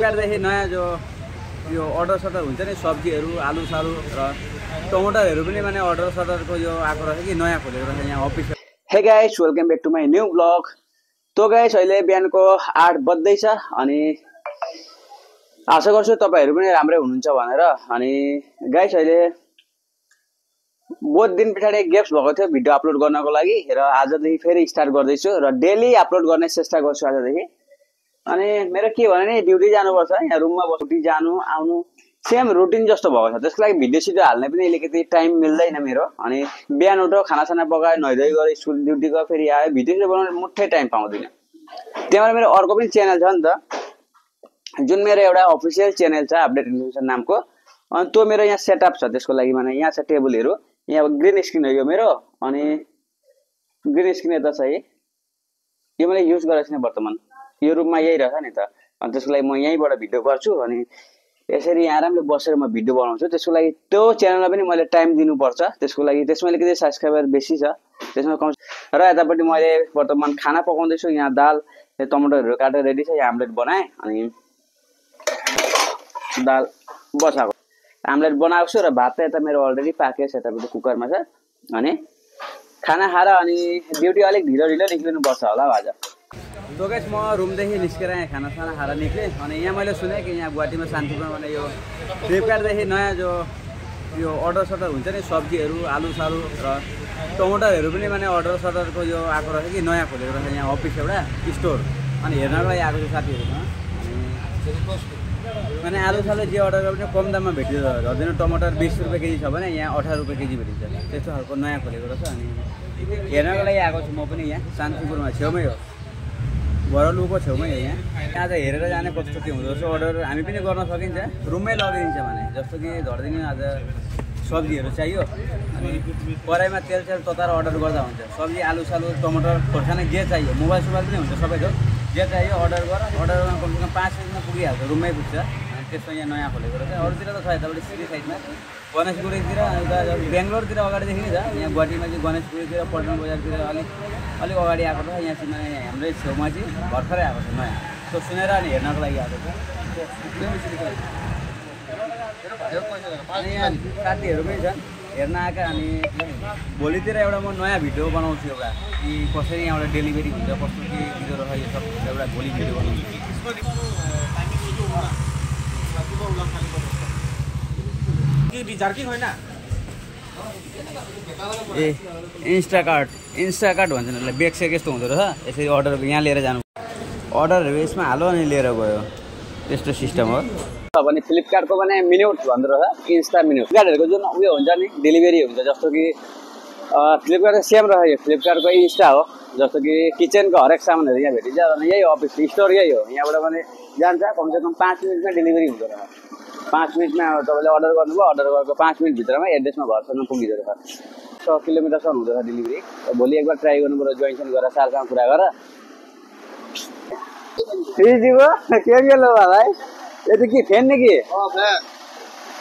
फ्लिपकार्टदेखि नयाँ जो यो अर्डर सटर हुन्छ नि सब्जीहरू आलु सालु र टमाटरहरू पनि माने अर्डर सटरको यो आएको रहेछ कि नयाँ खोलेको रहेछ यहाँ office. Hey guys welcome back to my new vlog. So guys अहिले बिहानको 8 बज्दैछ अनि आशा गर्छु तपाईहरु पनि राम्रै हुनुहुन्छ भनेर। अनि गाइस अहिले बहुत दिन पछाडि ग्याप्स भएको थियो भिडियो अपलोड गर्नको लागि र आजदेखि फेरि स्टार्ट गर्दैछु र डेली अपलोड गर्ने चेष्टा गर्छु आजदेखि। अनि मेरो के भने नि ड्युटी जानुपर्छ, यहाँ रुममा बस्नु जानु आउनु सेम रुटिन जस्तो भएको छ। त्यसको लागि भिडियो सिडियो हाल्ने पनि अलिकति टाइम मिल्दैन मेरो। अनि बिहान उठ्यो खानासाना पकायो नुहाइधुवाइ गरे स्कुल ड्युटी गयो फेरि आयो भिडियो सिडियो बनाउन मुठ्ठै टाइम पाउँदिन। त्यहाँबाट मेरो अर्को पनि च्यानल छ नि त, जुन मेरो एउटा अफिसियल च्यानल छ अपडेट इन्फर्मेसन नामको। अनि त्यो मेरो यहाँ सेटअप छ, त्यसको लागि माने यहाँ छ टेबलहरू, यहाँ ग्रिन स्क्रिन हो यो मेरो। अनि ग्रिन स्क्रिन यता छ है, यो मैले युज गरेको छैन वर्तमान, यो रुममा यही रहेछ नि त। अनि त्यसको लागि म यहीँबाट भिडियो गर्छु अनि यसरी यहाँ आरामले बसेर म भिडियो बनाउँछु। त्यसको लागि त्यो च्यानलमा पनि मैले टाइम दिनुपर्छ, त्यसको लागि त्यसमा अलिकति सब्सक्राइबर बेसी छ त्यसमा कम। र यतापट्टि मैले वर्तमान खाना पकाउँदैछु, यहाँ दाल टमाटरहरू काटेर रेडी छ, यहाँ आम्लेट बनाएँ अनि दाल बसाएको आम्लेट बनाएको छु र भात त यता मेरो अलरेडी पाकेको छ, यतापट्टि कुकरमा छ। अनि खाना खाएर अनि ड्युटी अलिक ढिलो निक्लिनुपर्छ होला आज। तो गाइस म रुमदेखि निस्केर यहाँ खानासाना खाएर निक्लेँ। अनि यहाँ मैले सुने कि यहाँ गुवाहाटीमा शान्तिपुरमा भने यो फ्लिपकार्टदेखि नयाँ जो यो अर्डर सटर हुन्छ नि सब्जीहरू आलु सालु र टमाटरहरू पनि माने अर्डर सटरको यो आएको रहेछ कि नयाँ खोलेको रहेछ यहाँ अफिस एउटा स्टोर। अनि हेर्नको लागि आएको छ साथीहरूमा। अनि आलु सालु जे अर्डर गरे पनि कम दाममा भेटिन्छ। झन् टमाटर 20 रुपियाँ केजी छ भने यहाँ 18 रुपियाँ केजी भेटिन्छ, त्यस्तो खालको नयाँ खोलेको रहेछ। अनि हेर्नको लागि आएको छु म पनि यहाँ शान्तिपुरमा छेउमै हो, भरलुको छेउमै हो। यहाँ आज हेरेर जाने कस्तो के हुँदो रहेछ अर्डर हामी पनि गर्न सकिन्छ, रुममै लगिदिन्छ भने। जस्तो कि धर्दिन आज सब्जीहरू चाहियो अनि कराईमा तेल तताएर अर्डर गर्दा हुन्छ। सब्जी आलु सालु टमाटर खोर्सानी जे चाहियो, मोबाइल सोबाइल पनि हुन्छ सबैको, जे चाहियो अर्डर गर। अर्डरमा कमसेकम 5 मिनटमा पुगिहाल्छ, रुममै पुग्छ। अनि त्यसमा यहाँ नयाँ खोलेको रहेछ। अरूतिर त छ यतापट्टि सिटी साइडमा गणेशगुडीतिर, बेङ्गलोरतिर अगाडिदेखि नै छ। यहाँ गुवाहाटीमा चाहिँ गणेशगुडीतिर पल्टन बजारतिर अलिक अगाडि आएको छ। यहाँ चाहिँ हाम्रै छेउमा चाहिँ भर्खरै आएको छ नयाँ, त्यो सुनेर अनि हेर्नको लागि आएको छ। अनि यहाँ साथीहरू पनि छन् हेर्न आएका। अनि भोलितिर एउटा म नयाँ भिडियो बनाउँछु एउटा, कि कसरी यहाँबाट डेलिभरी हुन्छ कस्तो के दिँदो रहेछ यो सब एउटा भोलि भिडियो बनाउँछु। ए इन्स्टाकार्ट भन्छ नि, ब्याग सेक यस्तो हुँदो रहेछ। यसरी अर्डर यहाँ लिएर जानु, अर्डरहरू यसमा हालो अनि लिएर गयो, त्यस्तो सिस्टम हो। भने फ्लिपकार्टको भने मिन्युट भन्दो रहेछ, इन्स्टा मिन्युट। फ्लिपकार्टहरूको जुन उयो हुन्छ नि डेलिभरी हुन्छ, जस्तो कि फ्लिपकार्ट सेम रहेछ, यो फ्लिपकार्टको इन्स्टा हो। जस्तो कि किचनको हरेक सामानहरू यहाँ भेटिन्छ। अनि यही अफिस स्टोर यही हो, यहाँबाट भने जान्छ कमसेकम 5 मिनटमा डेलिभरी हुँदो रहेछ। 5 मिनटमा तपाईँले अर्डर गर्नुभयो, अर्डर गरेको 5 मिनटभित्रमा एड्रेसमा घरसम्म पुगिँदो रहेछ। 100 किलोमिटरसम्म हुँदो रहेछ डेलिभरी। भोलि एकबार ट्राई गर्नुपर्छ, जोइनसन गरेर सारसँग कुरा गरेर। के लो भाइ, यो त के फ्यान नि कि?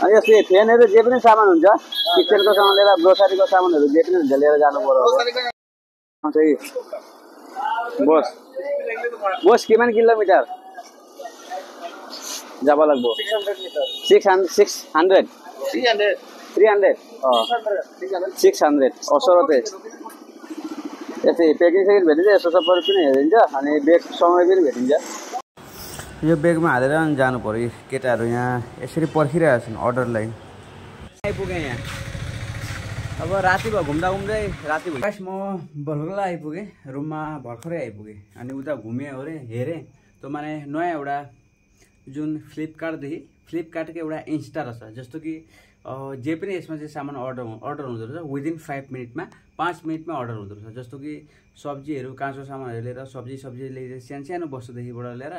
अनि यस्तो फ्यानहरू जे पनि सामान हुन्छ, किचनको सामान लिएर ग्रोसरीको सामानहरू जे पनि हुन्छ लिएर जानु पर्यो। बस किमान किलोमिटर যাব লাগবো 600 300 ओसरते यस्तै प्याकिङ सेकिङ भेटिन्छ, यस्तो सबै पनि हेरिन्छ। अनि ब्याग समय पनि भेटिन्छ। यो ब्यागमा हालेर अनि जानु पर्यो। केटाहरू यहाँ यसरी पर्खिरहेको छन् अर्डरलाई। आइपुगेँ यहाँ, अब राति भयो, घुम्दा राति भयो। म भर्खरै आइपुगेँ, रुममा भर्खरै आइपुगेँ। अनि उता घुमेँ अरे हेरेँ, त्यो माने नयाँ एउटा जुन फ्लिपकार्टको एउटा इन्स्टा रहेछ। जस्तो कि जे पनि यसमा चाहिँ सामान अर्डर हुँदो रहेछ विदिन 5 मिनटमा 5 मिनटमा अर्डर हुँदो रहेछ। जस्तो कि सब्जीहरू काँचो सामानहरू लिएर सब्जी लिएर सानो वस्तुदेखिबाट लिएर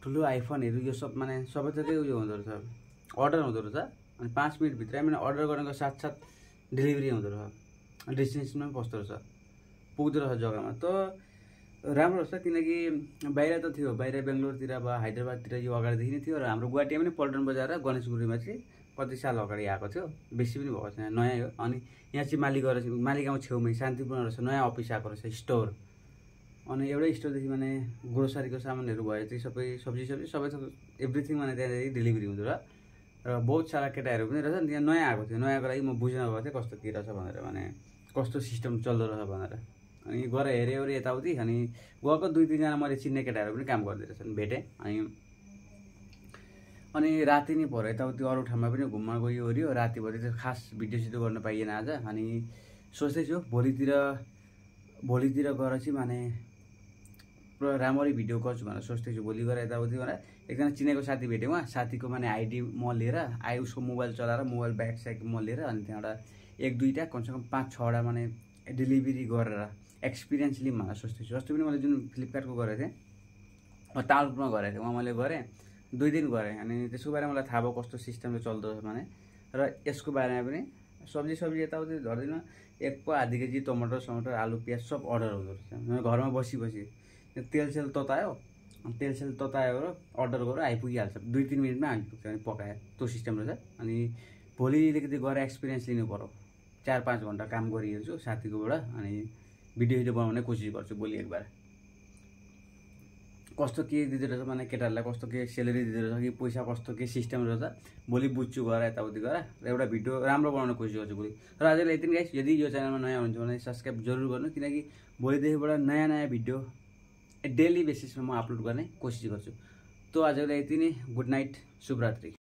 ठुलो आइफोनहरू यो सब माने सबै त त्यो उयो हुँदो रहेछ, अर्डर हुँदो रहेछ। अनि 5 मिनटभित्रै मैले अर्डर गरेको साथसाथ डेलिभरी हुँदो रहेछ, डेस्टिनेसनमा पनि पस्दो रहेछ, पुग्दो रहेछ जग्गामा। त राम्रो रहेछ, किनकि बाहिर त थियो, बाहिर बेङ्गलोरतिर वा हैदराबादतिर यो अगाडिदेखि नै थियो। र हाम्रो गुवाहाटीमा पनि पल्टन बजार र गणेशगुडीमा चाहिँ कति साल अगाडि आएको थियो, बेसी पनि भएको छैन, नयाँ हो। अनि यहाँ चाहिँ माली गाउँ छेउमै शान्तिपूर्ण रहेछ, नयाँ अफिस आएको रहेछ स्टोर। अनि एउटै स्टोरदेखि माने ग्रोसरीको सामानहरू भयो त्यो सबै सब्जी सबै एभ्रिथिङ माने त्यहाँदेखि डेलिभरी हुँदो र बहुत सारा केटाहरू पनि रहेछ नि त्यहाँ नयाँ आएको थियो नयाँको लागि म बुझ्न गएको थिएँ कस्तो के रहेछ भनेर माने कस्तो सिस्टम चल्दो रहेछ भनेर अनि गएर हेरेँ यताउति अनि गएको 2-3 जना मैले चिन्ने केटाहरू पनि काम गर्दै रहेछन् भेटेँ अनि राति नै पऱ्यो यताउति अरू ठाउँमा पनि घुम्न गयो ओऱ्यो रातिभरि चाहिँ खास भिडियो सिडियो गर्न पाइएन आज अनि सोच्दैछु भोलितिर गएर चाहिँ माने पुरा राम्ररी भिडियो गर्छु भनेर सोच्दैछु भोलि गएर यताउति गएर एकजना चिनेको साथी भेटेँ उहाँ साथीको माने आइडी म लिएर उसको मोबाइल चलाएर मोबाइल ब्याग स्याग म लिएर अनि त्यहाँबाट 1-2टा कमसेकम 5-6वटा माने डेलिभरी गरेर एक्सपिरियन्स लिउँ भनेर सोच्दैछु जस्तो पनि मैले जुन फ्लिपकार्टको गरेको थिएँ तालुकमा गरेको थिएँ उहाँ मैले गरेँ 2 दिन गरेँ अनि त्यसको बारेमा मलाई थाहा भयो कस्तो सिस्टमले चल्दो रहेछ माने र यसको बारेमा पनि सब्जी यताउति धर्दिनँ 1.5 केजी टमाटर आलु प्याज सब अर्डर हुँदो रहेछ घरमा बसी तेल ततायो र अर्डर गरेर आइपुगिहाल्छ 2-3 मिनटमा आइपुग्छ अनि पकायो त्यो सिस्टम रहेछ अनि भोलि अलिकति गएर एक्सपिरियन्स लिनु पर्यो 4-5 घन्टा काम गरिहेर्छु साथीकोबाट अनि भिडियो बनाउने कोसिस गर्छु भोलि एकबार कस्तो के दिँदो रहेछ माने केटाहरूलाई कस्तो के सेलेरी दिँदो रहेछ कि पैसा कस्तो के सिस्टम रहेछ भोलि बुझ्छु गएर यताउति गएर एउटा भिडियो राम्रो बनाउने कोसिस गर्छु भोलि र आजलाई यति नै गाइस यदि यो च्यानलमा नयाँ हुनुहुन्छ भने सब्स्क्राइब जरुर गर्नु किनकि भोलिदेखिबाट नयाँ भिडियो डेली बेसिसमा म अपलोड गर्ने कोसिस गर्छु त आजलाई यति नै गुड नाइट शुभरात्रि।